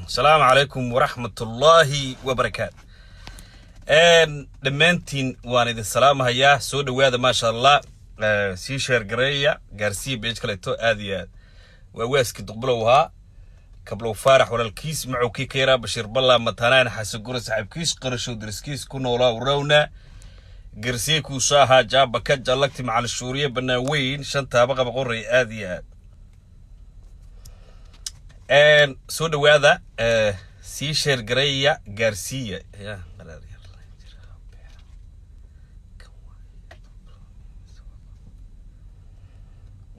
Asalaamu calaykum waraxmatullaahi wabarakaatu. Dhammaantiin waan idin salaamahayaa. Soo dhowaada, maasha Allah. Sii share gareeya, gaarsiiya page kaleeto. Aad iyo aad waa waaskii Duqbilow ahaa, Kablow Faarax walaalkiis, macowkii ka yaraa, Bashiir Balla, Matanaan Xasaguro, saaxiibkiis, Qarashow dariskiis, ku noolaa Urawna, garsii kuusa ahaa, jaaba ka jallagti macal shuuriye, bannaan weyn, shantaaba qaba qoray. Aad iyo aad soo dhowaada, sii share gareeya, gaarsiiya. Ya qaraar yar.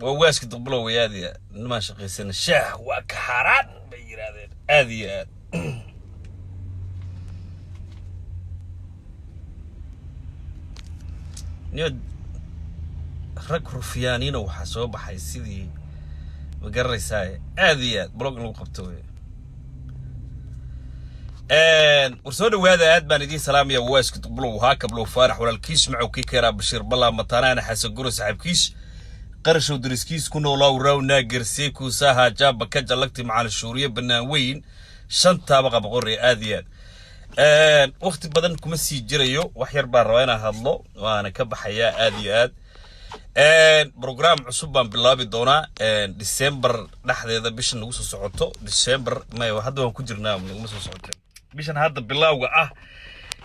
Waa waaski Duqbilow way. Aad iyo aad nimaan shaqaysana, shaah waa ka xaaraan bay yidhaahdeen. Aad iyo aad niyo rag rufiyaaniina waxaa soo baxay sidii, ma garanaysaa? Aad iyo aad block in lagu qabto wey. War soo dhowaada, aad baan idiin salaamaya. Waaski Duqbilow ahaa, Kablow Faarax walaalkiis, macowkii ka yaraa, Bashiir Balla, Matanaana Xasaguro, saaxiibkiis, Qarashow dariskiis, ku noolaa Rawna, garsee kuusaha, jaaba ka jallagti macal shuuriye, bannaan weyn, shantaaba qaba qorey. Aad iyo aad waqti badan kuma sii jirayo, wax yar baan rabaa inaan hadlo, waana ka baxayaa. Aad iyo aad program cusub baan bilaabi doonaa December dhexdeeda, bishan nagu soo socoto December. May, hadda waan ku jirnaa, naguma soo socoto, bishan hadda bilowga ah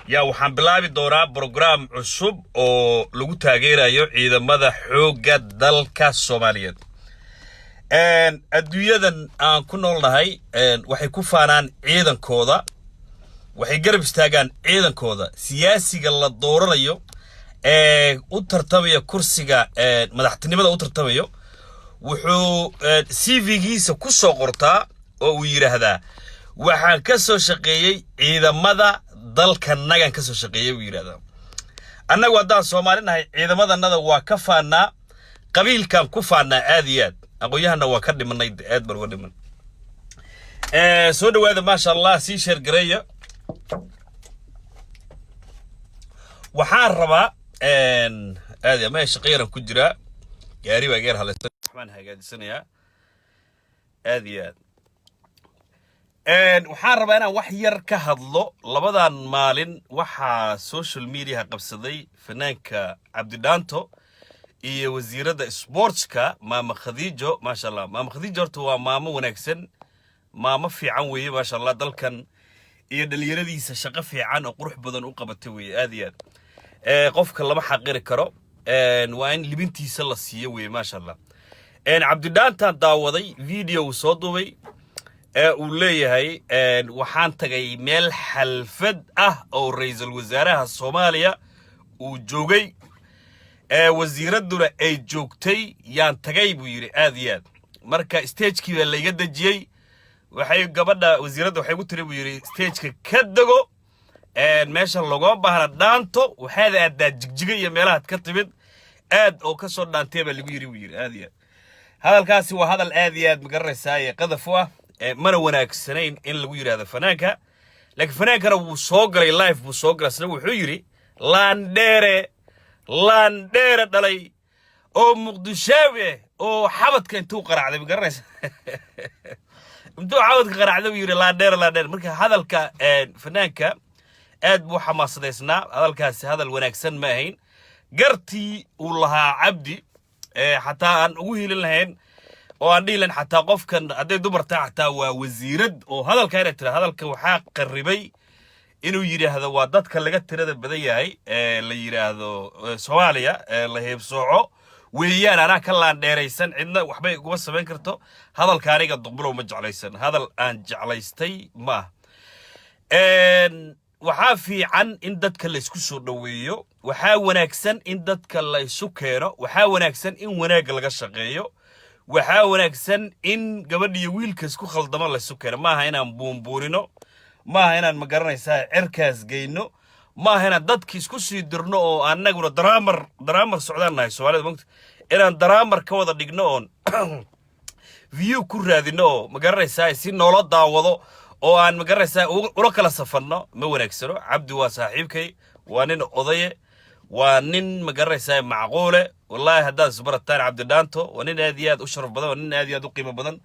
yaa waxaan bilaabi doonaa program cusub oo lagu taageerayo ciidamada xoogga dalka Soomaaliyeed. Adduunyadan aan ku noolnahay waxay ku faanaan ciidankooda, waxay garab istaagaan ciidankooda. Siyaasiga la dooranayo ee u tartamaya kursiga madaxtinimada u tartamayo wuxuu CV-giisa ku soo qortaa oo uu yidhaahdaa: "Waxaan ka soo shaqeeyey ciidamada dalkanagan ka soo shaqeeyey," buu yidhahdaa. Annagu haddaan Soomaali nahay, ciidamadanada waa ka faannaa, qabiilkaan ku faannaa. Aad iyo aad aqoon-yahanna waa ka dhimanay, aad baan uga dhiman. Soo dhawaada, maasha Allah, sii share gareeya. Waxaan rabaa aad ma shaqo yaran ku jiraa, gaari baa geer halaysan, waxbaan hagaajisanayaa. Aad iyo aad waxaan rabaa inaan wax yar ka hadlo. Labadan maalin waxaa social mediaha qabsaday fanaanka Cabdidhaanto iyo wasiiradda sportska, Maama Khadiijo. Maasha Allah, Maama Khadiijo horta waa maamo wanaagsan, maamo fiican weeye, maasha Allah. Dalkan iyo dhalinyaradiisa shaqo fiican oo qurux badan u qabatay weeye. Aad iyo aad qofka lama xaqiri karo, waa in libintiisa la siiyo weeye, maasha Allah. Cabdidhaantaan daawaday video uu soo duubay ee uu leeyahay: "Waxaan tagay meel xalfad ah oo ra-iisul wasaaraha Soomaaliya uu joogay, wasiiradduna ay joogtay yaan tagay," buu yidhi. Aad iyo aad marka stagekii baa layga dejiyey. Waxay gabadha wasiiradda waxay ku tiri, buu yidhi, "Stageka ka dego, meesha loogama baahna dhaanto, waxaad aadaa Jigjiga iyo meelahaad ka timid aad oo ka soo dhaantee," baa lagu yidhi, buu yidhi. Aad iyo aad hadalkaasi waa hadal aad iyo aad, magaranaysaa, ee qadaf u ah, mana wanaagsanayn in lagu yidhahdo fanaanka. Laakiin fanaankana wuu soo galay, live buu soo galay, isna wuxuu yidhi: "Laandheere, laandheere dhalay oo Muqdishaawi oo xabadka intuu qaracday," ma garanaysa, intuu xabadka qaracday buu yidhi: "Laandheere, laandheere." Marka hadalka fanaanka aad buu xamaasadaysnaa, hadalkaasi hadal wanaagsan ma ahayn. Gartii uu lahaa Cabdi xataa aan ugu hiilin lahayn oo aan dhihi lahayn xataa qofkan hadday dumar tahay xataa waa wasiirad oo hadalka inay tira, hadalka waxaa qarribay inuu yidhaahdo waa dadka laga tirada badan yahay ee la yidhaahdo Soomaaliya ee la heebsooco weeyaan, anaa ka laandheeraysan, cidna waxbay iguma samayn karto. Hadalka aniga Duqbulow ma jeclaysan, hadal aan jeclaystay ma ah. Waxaa fiican in dadka laysku soo dhoweeyo, waxaa wanaagsan in dadka la isu keeno, waxaa wanaagsan in wanaagga laga shaqeeyo, waxaa wanaagsan in gabadh iyo wiilka isku khaldamo laysu keeno. Maaha inaan buunbuunino, maaha inaan, ma garanaysaa, cerkaas geyno, maaha inaan dadki isku sii dirno oo annaguna daraamar daraamar socdaan nahay Soomaalida mogta, inaan daraamar ka wada dhigno oon view ku raadino oo, ma garanaysaa, si noola daawado oo aan, ma garanaysaa, ula kala safanno, ma wanaagsano. Cabdi waa saaxiibkay, waa nin odaye, waa nin, ma garanaysaa, macquule. Wallaahi haddaad isbarataan Cabdidhaanto waa nin aad iyo aad u sharaf badan, waa nin aad iyo aad u qiimo badan.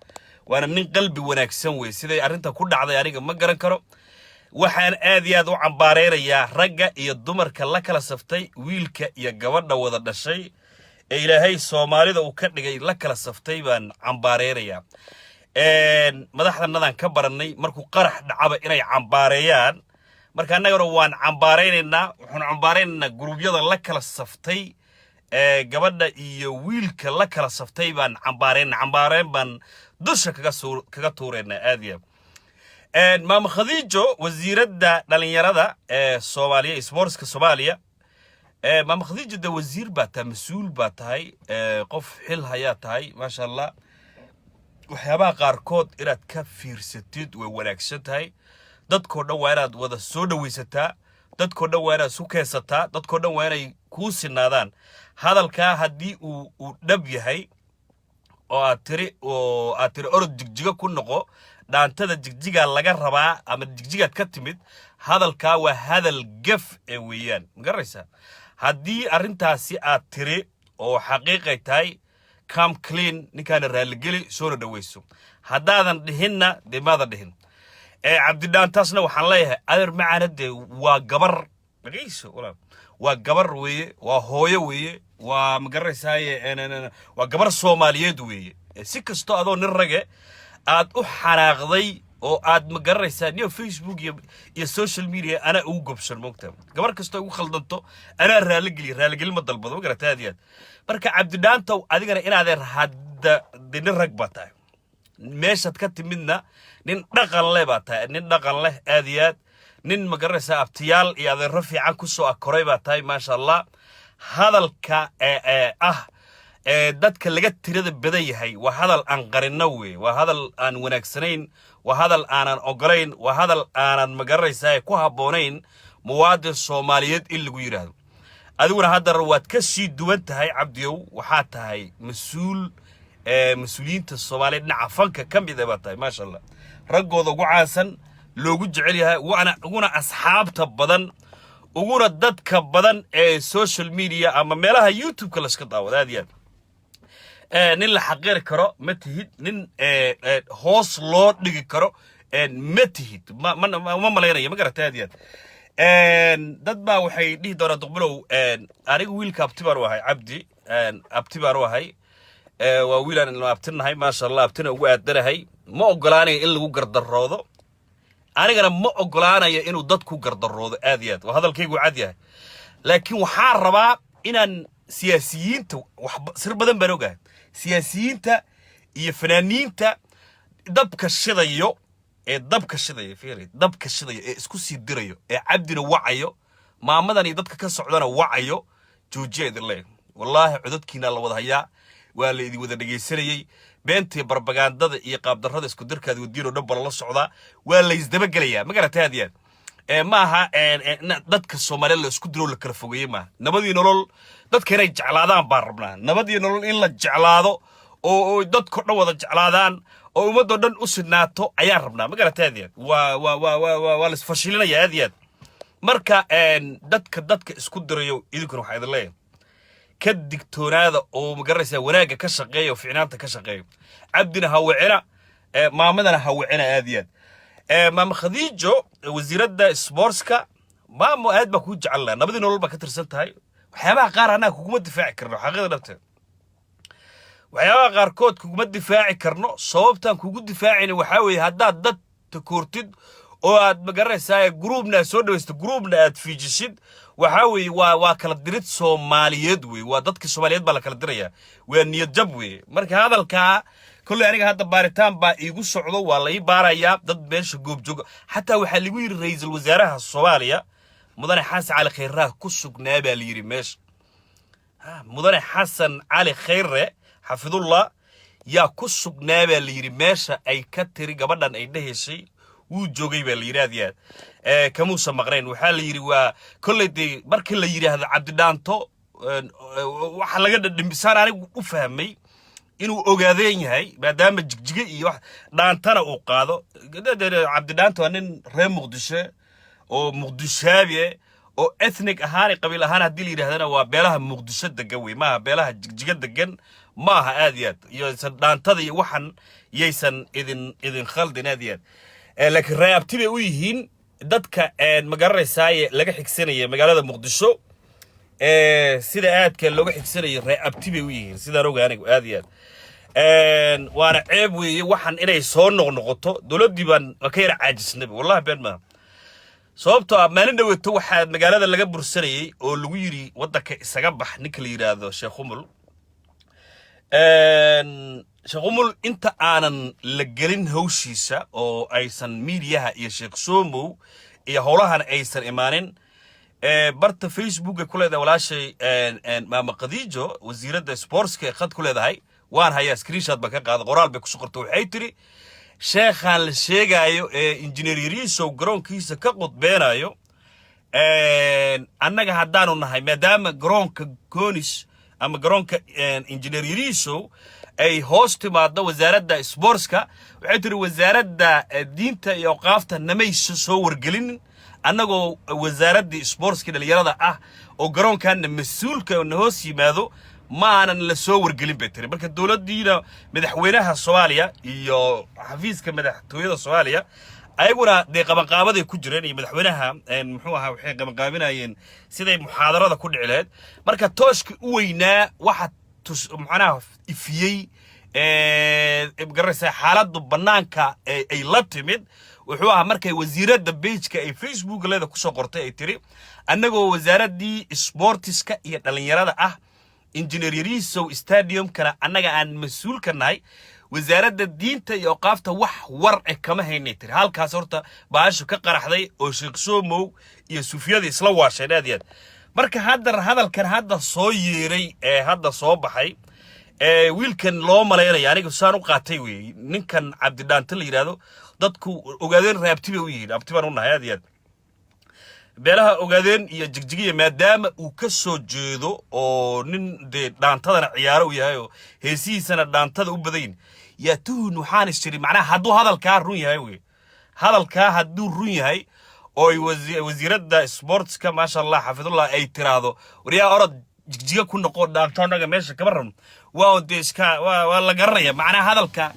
Waana nin qalbi wanaagsan wey. Siday arrinta ku dhacday aniga ma garan karo. Waxaan aad iyo aad u cambaareynayaa ragga iyo dumarka la kala saftay, wiilka iyo gabadha wada dhashay ee Ilaahay Soomaalida uu ka dhigay la kala saftay baan cambaareynayaa. Madaxdanadaan ka barannay markuu qarax dhacaba inay cambaareeyaan. Marka annagana waan cambaaraynaynaa. Waxaan cambaaraynaynaa guruubyada la kala saftay ee gabadha iyo wiilka la kala saftay baan cambaaraynaa. Cambaareyn baan dusha kaga tuuraynaa aad iyo aad. Maama Khadiijo, wasiiradda dhalinyarada ee Soomaaliya, sportska Soomaaliya, Maama Khadiijo, de wasiir baa tahay, mas-uul baa tahay, qof xil hayaa tahay, maasha Allah. Waxyaabaha qaarkood inaad ka fiirsatid way wanaagsan tahay. Dadkoo dhan waa inaad wada soo dhawaysataa, dadkoo dhan waa inaad isu keensataa, dadkoo dhan waa inay kuu sinaadaan. Hadalkaa haddii uu dhab yahay oo aad tiri "Orod Jigjigo ku noqo, dhaantada Jigjigaa laga rabaa ama Jigjigaad ka timid," hadalkaa waa hadal gef ee weeyaan, ma garanaysaa? Haddii arrintaasi aad tiri oo xaqiiqay tahay, come clean, ninkaana raalligeli, soona dhawayso. Haddaadan dhihinna, dee maadan dhihin. Ee Cabdidhaantaasna waxaan leeyahay, adeer macaana, dee waa gabar, dhagayso walaal, waa gabar weeye, waa hooyo weeye, waa ma garanaysaaye, waa gabar Soomaaliyeed weeye. Si kastoo adoo nin rage aad u xanaaqday oo aad ma garanaysaa niyo Facebook iyo social media anaa ugu gobsan, moogta, gabar kastoo igu khaldanto anaa raaligeliya, raaligelin ma dalbado, ma garata? Aad iyo aad. Marka Cabdidhaantow, adigana inaadeer hadda de nin rag baa tahay, meeshaad ka timidna nin dhaqan leh baa tahay, nin dhaqan leh aad iyo aad, nin ma garanaysaa abtiyaal iyo adeero fiican kusoo akoray baa tahay, maasha Allah. Hadalka ee ah ee dadka laga tirada badan yahay waa hadal aan qarinno wey, waa hadal aan wanaagsanayn, waa hadal aanan ogolayn, waa hadal aanan ma garanaysaa ku habboonayn muwaadin Soomaaliyeed in lagu yidhaahdo. Adiguna haddana waad ka sii duwan tahay, Cabdiyow. Waxaa tahay mas-uul mas-uuliyiinta Soomaaliyeed dhinaca fanka ka mid ah baa tahay, maasha Allah, raggooda ugu caansan, loogu jecel yahay, uguna asxaabta badan, uguna dadka badan ee social media ama meelaha YouTube-ka layska daawado. Aad iyo aad nin la xaqiri karo ma tihid, nin hoos loo dhigi karo ma tihid, ma malaynayo, ma garata? Aad iyo aad. Dad baa waxay dhihi doonaan, "Duqbilow." Anigu wiilka abti baan u ahay, Cabdi abti baan u ahay. Waa wiilaan ilma abtinahay, maasha Allah, abtina ugu aadanahay. Ma ogolaanayo in lagu gardaroodo, anigana ma ogolaanayo inuu dadku gardaroodo. Aad iyo aad waa hadalkaygu cad yahay. Laakiin waxaan rabaa inaan siyaasiyiinta wax sir badan baan ogahay, siyaasiyiinta iyo fanaaniinta dabka shidayo, ee dabka shidaya, fiiri, dabka shidaya ee isku sii dirayo, ee Cabdina wacayo, maamadan iyo dadka ka socdana wacayo, joojiya idin leeyahay. Wallaahi codadkiina la wada hayaa, waa la idin wada dhegaysanayey. Beentii barbagandada iyo qaabdarrada isku dirkaad wadiin oo dhan ba lala socdaa, waa la isdabagelayaa, ma garatay? Aad iyo aad. Ma aha dadka Soomaaliyeed la isku diro, la kala fogeeye maaha. Nabadii nolol dadka inay jeclaadaan baan rabnaa, nabadii nolol in la jeclaado oo dadko dhan wada jeclaadaan oo ummadoo dhan u sidnaato ayaan rabnaa, ma garatay? Aad iyo aad. Waa la isfashilinaya, aad iyo aad. Marka dadka isku dirayo, idinkuna waxaa idin leeyahay ka digtoonaada oo ma garanaysaa wanaagga ka shaqeeya oo ficnaanta ka shaqeeya. Cabdina ha wicina, maamadana ha wicina, aad iyo aad. Maama Khadiijo, wasiiradda sportska, maamo, aad baa kuu jecel lahaa, nabadii nolol baa ka tirsan tahay. Waxyaabaha qaar annaga kuguma difaaci karno, xaqiiqda dhabteed waxyaabaha qaarkood kuguma difaaci karno. Sababtaan kugu difaacayna waxaa weeye haddaad dad takoortid oo aad ma garanaysaa groupna aad soo dhawaysto, groupna aad fiijisid, waxaa weeye waa kala dirid Soomaaliyeed wey, waa dadka Soomaaliyeed baa la kala diraya, waa niyad jab wey. Marka hadalkaa kolley aniga hadda baaritaan baa iigu socdo, waa la ii baarayaa dad meesha goobjooga. Xataa waxaa lagu yidhi ra-iisul wasaaraha Soomaaliya Mudane Xasan Cali Khayraha ku sugnaa baa la yidhi meesha. Mudane Xasan Cali Khayre xafidullah yaa ku sugnaa baa la yidhi meesha ay ka tiri gabadhan ay dhehaysay, wuu joogay baa la yidhi. Aad iyo aad kamuusa maqnayn. Waxaa la yidhi waa kolley dee markii la yidhaahdo Cabdidhaanto waxa laga dhadhambisaan anigu u fahmay inuu ogaadeen yahay, maadaama Jigjige iyo wax dhaantana uu qaado. Cabdidhaanto waa nin reer Muqdisho oo Muqdishaabi eh, oo ethnic ahaan, qabiil ahaan haddii la yidhahdana waa beelaha Muqdisho degan wey, maaha beelaha Jigjiga degan. Maaha, aad iyo aad iyoysan dhaantada iyo waxan yaysan idin khaldin, aad iyo aad. Laakiin rayaabti bay u yihiin dadka, ma garanaysaaye, laga xigsanaya magaalada Muqdisho, sida aadka looga xigsanayo rayaabti bay u yihiin, sidaan oga anigu, aad iyo aad. Waana ceeb weeye waxan inay soo noqnoqoto. Dowladdii baan ka yara caajisnayba, wallahi been maaha, sababtoo ah maalin dhaweeto waxaa magaalada laga bursanayey oo lagu yidhi waddanka isaga bax ninka la yidhaahdo Sheekh Umul. Sheekh Umul inta aanan la gelin hawshiisa oo aysan miidiyaha iyo Sheekh Somow iyo howlahan aysan imaanin, barta Facebooka ku leedahay walaashay Maama Khadiijo, wasiiradda sportska, ee khad ku leedahay waan hayaa, screenshot baan ka qaada, qoraal bay kusoo qortay. Waxay tiri: "Sheekhaan la sheegaayo ee Injineer Yariisow garoonkiisa ka qudbeenayo, annaga haddaanu nahay, maadaama garoonka Gonis ama garoonka Injineer Yariisow ay hoos timaado wasaaradda sportska," waxay tiri, "wasaaradda diinta iyo awqaafta namaysa soo wargelinin. Annagoo wasaaraddii sportska dhalinyarada ah oo garoonkaana mas-uulka na hoos yimaado, ma aanan la soo wargelin," bay tiri. Marka dowladdiina, madaxweynaha Soomaaliya iyo xafiiska madaxtooyada Soomaaliya ayaguna dee qabanqaabaday ku jireen, iyo madaxweynaha, muxuu ahaa, waxay qabanqaabinayeen siday muxaadarada ku dhici lahayd. Marka tooshka u weynaa waxa tus macnaha ifiyey, garanaysaa, xaaladdu bannaanka ay la timid wuxuu ahaa markay wasiiradda page-ka ay Facebook leeda kusoo qortay, ay tiri: "Annagoo wasaaraddii sportiska iyo dhallinyarada ah, Injineer Yariisow stadiumkana annaga aan mas-uulka nahay, wasaaradda diinta iyo awqaafta wax war eh kama haynay," tiri. Halkaas horta baashu ka qaraxday oo Sheekh Somow iyo sufiyada isla waasheen, aad iyo aad. Marka hadda hadalkan hadda soo yeeray ee hadda soo baxay ee wiilkan loo malaynaya, aniga saan u qaatay weeye, ninkan Cabdidhaante la yidhaahdo, dadku Ogaadeen raabti bay u yihiin, abti baan u nahay, aad iyo aad, beelaha Ogaadeen iyo Jigjigiya, maadaama uu ka soo jeedo oo nin dee dhaantadana ciyaaro u yahay oo heesihiisana dhaantada u badayin, yaa tuhun waxaan is jiri macnaha hadduu hadalkaa run yahay wey, hadalkaa hadduu run yahay oo ay wasiiradda sportska, maasha Allah, xafidullah, ay tiraahdo: "Waryaa, orod Jigjiga ku noqo, dhaantonaga meesha kama rabno," waa un dee iska waa la garanaya macnaha hadalka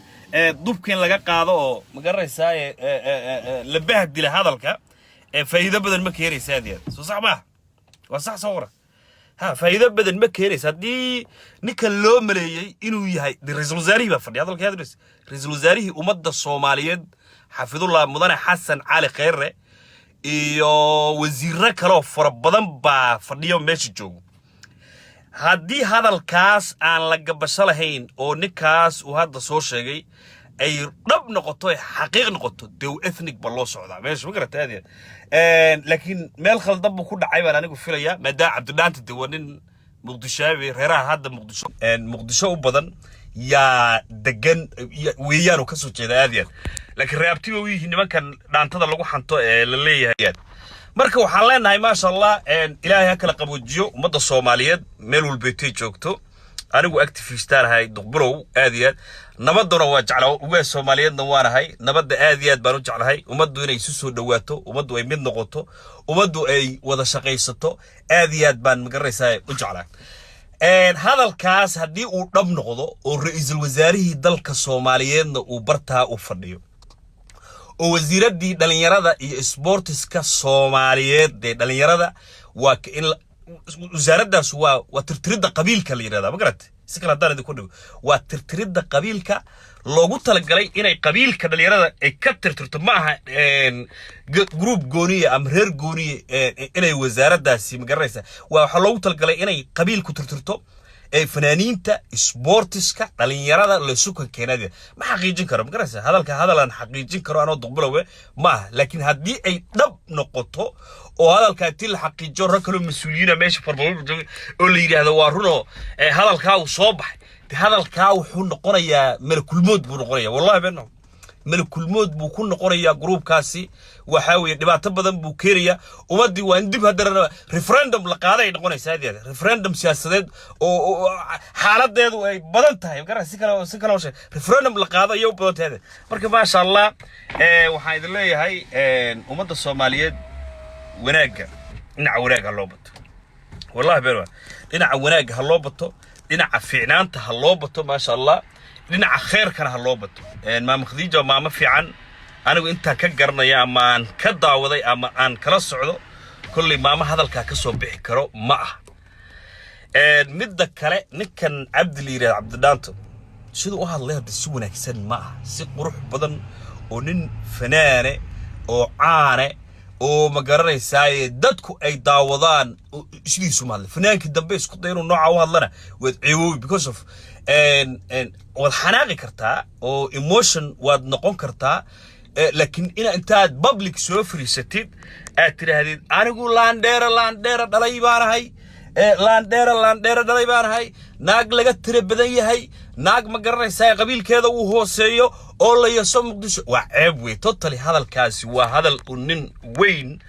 dubka in laga qaado oo, ma garanaysaa, la bahdila hadalka faa'iido badan ma keenaysa, aad iyo aad. Soo sax maaha? Waa sax, soo qora ha. Faa'iido badan ma keenaysa haddii ninkan loo maleeyey inuu yahay de ra-iisul wasaarihii baa fadhiya hadalka hadlays, ra-iisul wasaarihii ummadda Soomaaliyeed, xafidullah, mudane Xasan Cali Kheyre, iyo wasiirro kaleoo fara badan baa fadhiyo meesha joogo. Haddii hadalkaas aan la gabasho lahayn oo ninkaas uu hadda soo sheegay ay dhab noqoto, ay xaqiiq noqoto, dee ethnic ba loo socdaa meesha, ma garata, aad iyo aad. Laakiin meel khaldan buu ku dhacay baan anigu filayaa, maadaama Cabdidhaanta de waa nin Muqdishaawi, reeraha hadda Muqdisho u badan yaa degan weeyaan uu kasoo jeeda, aad iyo aad. Laakiin reabti bay u yihiin nimankan dhaantada lagu xanto ee la leeyahay aad. Marka waxaan leenahay, maasha Allah, Ilaahay ha kala qaboojiyo ummadda Soomaaliyeed meel walbeetay joogto. Anigu activistaan ahay, Duqbulow, aad iyo aad. Nabaduna waa jeclaa, ugaa Soomaaliyeedna waanahay. Nabadda aad iyo aad baan u jeclahay, ummaddu inay isu soo dhawaato, ummaddu ay mid noqoto, ummaddu ay wada shaqaysato, aad iyo aad baan, magaranaysaa, u jeclaa. Hadalkaas haddii uu dhab noqdo oo ra-iisul wasaarihii dalka Soomaaliyeedna uu bartaa u fadhiyo oo wasiiraddii dhalinyarada iyo sboortiska Soomaaliyeed, dee dhalinyarada waa in wasaaraddaas waa tirtiridda qabiilka la yidhahdaa, ma garat? Si kale haddaan idinku dhigo, waa tirtiridda qabiilka loogu talagalay inay qabiilka dhalinyarada ay ka tirtirto. Ma aha group gooniya ama reer gooniya inay wasaaraddaasi, ma garanaysa, waa waxaa loogu talagalay inay qabiilku tirtirto ee fanaaniinta, sboortiska, dhalinyarada laysu keenadeeda. Ma xaqiijin karo, ma garanaysa, hadalka hadalaan xaqiijin karo anoo Duqbulowe ma aha. Laakiin haddii ay dhab noqoto oo hadalkaa intii la xaqiijiyo, rag kaloo mas-uuliyiina meesha farbadan jooga oo la yidhaahdo waa runoo hadalkaa uu soo baxay, de hadalkaa wuxuu noqonayaa malakulmood buu noqonayaa, wallahi been malakulmood buu ku noqonayaa gruubkaasi. Waxaa weeye dhibaato badan buu keenayaa ummaddii. Waa in dib haddana referendum la qaaday ay noqonaysaa, aad iyo aad, referendum siyaasadeed oo xaaladeedu ay badan tahay, gara si kale oo sheeg, referendum la qaado ayay u badan tahay. Marka maasha Allah, waxaan idin leeyahay ummadda Soomaaliyeed wanaagga, dhinaca wanaagga ha loo bato, wallahi been, dhinaca wanaagga ha loo bato. Dhinaca fiicnaanta ha loo bato, maasha Allah, dhinaca khayrkana ha loo bato. Maama Khadiija waa maamo fiican. Anigu intaan ka garanaya ama aan ka daawaday ama aan kala socdo, kolley maamo hadalkaa ka soo bixi karo ma ah. Midda kale, ninkan Cabdi la yidhahdo, Cabdidhaanto, siduu u hadlay hadda si wanaagsan ma ah, si qurux badan oo nin fanaane oo caane oo ma garanaysaaye dadku ay daawadaan sidiisu ma hadlay. Fanaankii dambe isku day inuu nooca u hadlana waad ceeboobi, because of waad xanaaqi kartaa oo emotion waad noqon kartaa, laakiin ina intaad public soo fariisatid aad tidhaahdid "Anigu laandheera laandheera dhalay baanahay, laandheera laandheera dhalay baanahay, naag laga tira badan yahay, naag ma garanaysaa qabiilkeeda uu hooseeyo oo la yaso Muqdisho," waa ceeb wey. Totally hadalkaasi waa hadal uu nin weyn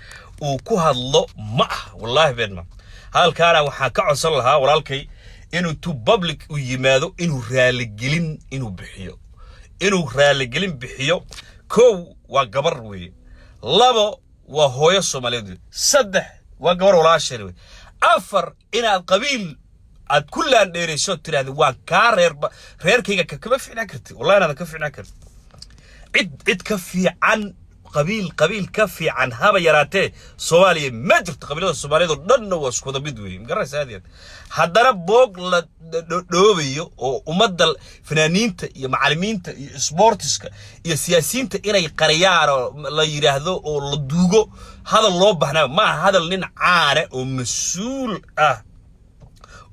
uu ku hadlo ma ah, wallaahi been ma. Hadalkaana waxaan ka codsan lahaa walaalkay inuu to public u yimaado, inuu raaligelin inuu bixiyo, inuu raaligelin bixiyo. Kow, waa gabar weeye. Labo, waa hooyo Soomaaliyeed wey. Saddex, waa gabar walaasheed wey. Afar, inaad qabiil aad ku laandheerayso, tidhaahda "Waan kaa reerba, reerkayga kama fiicnaan kartid." Wallahi inaadan ka fiicnaan kartid. Cid ka fiican, qabiil qabiil ka fiican haba yaraatee Soomaaliya ma jirto. Qabiilada Soomaaliyeed oo dhanna waa isku wada mid weeye, ma garanaysa? Aad iyo aad. Haddana boog la dhoobayo oo ummadda fanaaniinta iyo macallimiinta iyo sportiska iyo siyaasiyiinta inay qariyaan oo la yidhaahdo oo la duugo, hadal loo baahnaa ma aha. Hadal nin caane oo mas-uul ah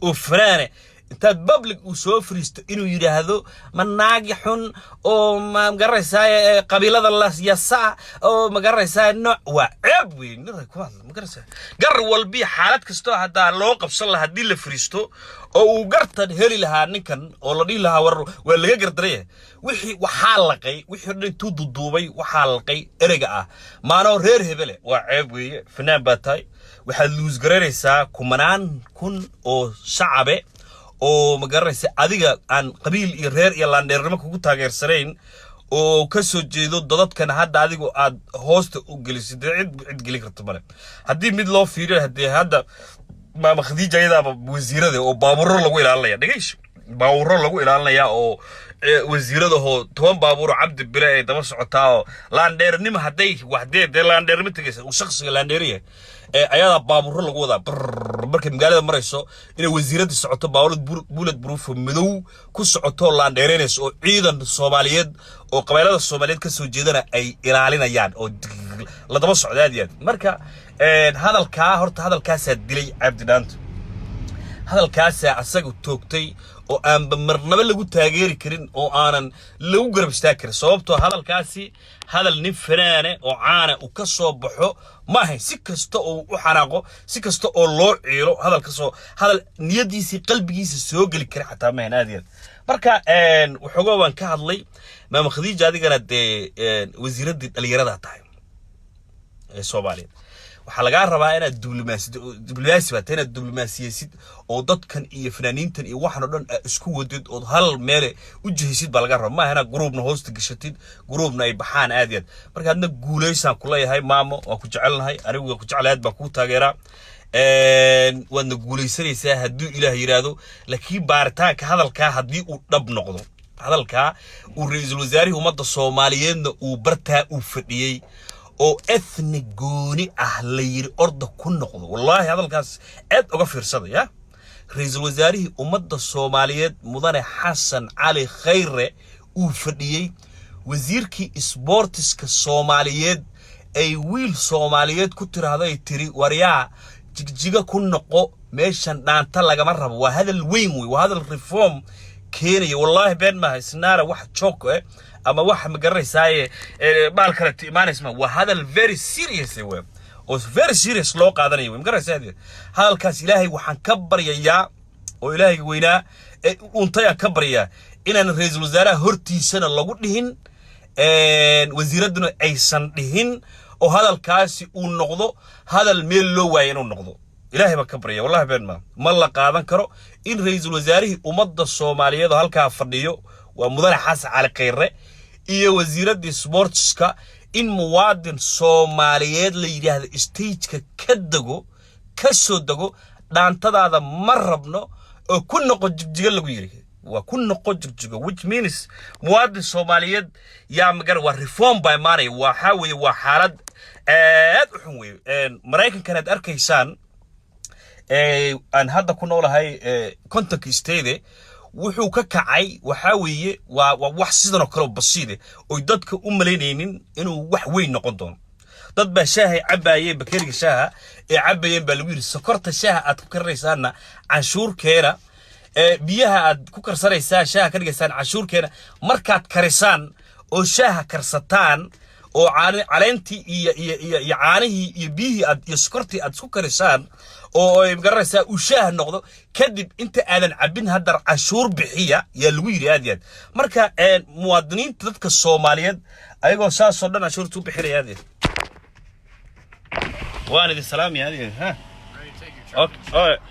oo fanaane intaad public uu soo fariisto inuu yidhaahdo "Ma naagi xun oo ma garanaysaa qabiilada la yasa oo ma garanaysaa," nooc waa ceeb wey. Nin ku hadla, ma garanaysaa, gar walbi xaalad kastoo haddaa loo qabsan lahaa, haddii la fariisto oo uu gartan heli lahaa ninkan oo la dhihi lahaa "War waa laga gardaraya," wixii waxaa laqay, wixii o dhan intuu duduubay waxaa laqay ereyga ah "Maanoo reer hebele." Waa ceeb weeye. Fanaan baa tahay, waxaad lose garaynaysaa kumanaan kun oo shacabe oo ma garanaysa adiga aan qabiil iyo reer iyo laandheernimo kugu taageersanayn oo ka soo jeedo dadadkan hadda adigu aad hoosta u gelisid. Dee cid gelin karto male haddii mid loo fiiriyo. Haddii hadda maama Khadiija ayadaaba wasiirada oo baabuuro lagu ilaalinaya, dhegeysh, baabuuro lagu ilaalinaya oo wasiiradahoo 10 baabuur oo Cabdi Bile ay daba socotaa oo laandheernimo hadday waxdee dee laandheernimo tegaysa uu shakhsiga laandheeriya ee ayadaa baabuuro lagu wadaa brrr. Markay magaalada marayso inay wasiiradii socoto, baabuurad bullet proof oo madow ku socoto oo laandheeraynayso oo ciidan Soomaaliyeed oo qabaylada Soomaaliyeed ka soo jeedana ay ilaalinayaan oo la daba socda, aad iyo aad. Marka hadalkaa horta hadalkaasaa dilay Cabdi Dhaanto, hadalkaasaa asaga toogtay oo aanba marnaba lagu taageeri karin oo aanan lagu garab istaagi karin, sababtoo hadalkaasi hadal nin fanaane oo caana uu ka soo baxo ma ahayn. Si kasta oo u xanaaqo, si kasta oo loo ciilo, hadal ka soo hadal niyadiisii qalbigiisa soo geli kara xataa ma ahayn, aad iyo aad. Marka waxoogaa waan ka hadlay. Maama Khadiija, adigana dee wasiiraddii dhalinyarada tahay ee Soomaaliyeed, waxaa lagaa rabaa inaad diblomaasi, diblomaasi baa tahay, inaad diblomaasiyeysid oo dadkan iyo fanaaniintan iyo waxan oo dhan aad isku wadid ood hal meele u jihisid baa laga rabaa. Maaha inaad groupna hoosta gashatid, groupna ay baxaan, aad iyo aad. Marka adna guulaysaan kuleeyahay, maamo. Waa ku jecelnahay, anigu waa ku jeclahay, aad baa kuu taageeraa, waadna guulaysanaysaa hadduu Ilaah yidhaahdo. Laakiin baaritaanka hadalkaa haddii uu dhab noqdo, hadalkaa uu ra-iisul wasaarihii ummadda Soomaaliyeedna uu bartaa uu fadhiyey oo ethnic gooni ah la yidhi "Orda ku noqdo," wallaahi hadalkaas aad uga fiirsada ya. Ra-iisul wasaarihii ummadda Soomaaliyeed, mudane Xasan Cali Khayre, uu fadhiyey, wasiirkii isboortiska Soomaaliyeed ay wiil Soomaaliyeed ku tiraahdo, ay tiri "Waryaa, Jigjiga ku noqo, meeshan dhaanta lagama rabo," waa hadal weyn wey, waa hadal reform keenaya. Wallaahi been maaha, isnaara wax joke eh ama wax ma garanaysaaye baal kale imaanaysa ma. Waa hadal very serious wey oo very serious loo qaadanayo wey, ma garanaysaa? Hadalkaas Ilaahay waxaan ka baryayaa oo Ilaahayga weynaa ee untay aan ka baryaa inaan ra-iisul wasaaraha hortiisana lagu dhihin, wasiiradduna aysan dhihin, oo hadalkaasi uu noqdo hadal meel loo waaya inuu noqdo. Ilaahay baan ka baryaya. Wallahi been ma, ma la qaadan karo in ra-iisul wasaarihii ummadda Soomaaliyeed oo halkaa fadhiyo, waa mudane Xasan Cali Khayre, iyo wasiiraddii sportska, in muwaadin Soomaaliyeed la yidhaahdo stageka ka dego, ka soo dego, "Dhaantadaada ma rabno," Oo ku noqo Jigjiga lagu yidhi, waa ku noqo Jigjigo, which means muwaadin Soomaaliyeed yaa magar waa reform baa imaanaya. Waxaa weeye waa xaalad aad u xun weeye. Maraykankan aad arkaysaan aan hadda ku noolahay, 50-ka state wuxuu ka kacay, waxaa weeye waa wax sidan oo kale oo basiide oy dadka u malaynaynin inuu wax weyn noqon doono. Dad baa shaahay cabbaayeen, bakeriga shaaha ee cabbayeen baa lagu yidhi, sokorta shaaha aad ku karinaysaanna canshuurkeena, biyaha aad ku karsanaysaan shaaha ka dhigaysaan canshuurkeena. Markaad karisaan oo shaaha karsataan oo caleentii iyo caanihii iyo biyihii aad iyo sokortii aad isku karisaan oo ay magaranaysaa uu shaah noqdo, kadib inta aadan cabbin haddar canshuur bixiya yaa lagu yidhi. Aad iyo aad marka muwaadiniinta, dadka Soomaaliyeed ayagoo saasoo dhan canshuurta u bixinaya. Aad iyo aad waan idin salaamaya, aad iyo aad ha. Ready to take your Okay, all right.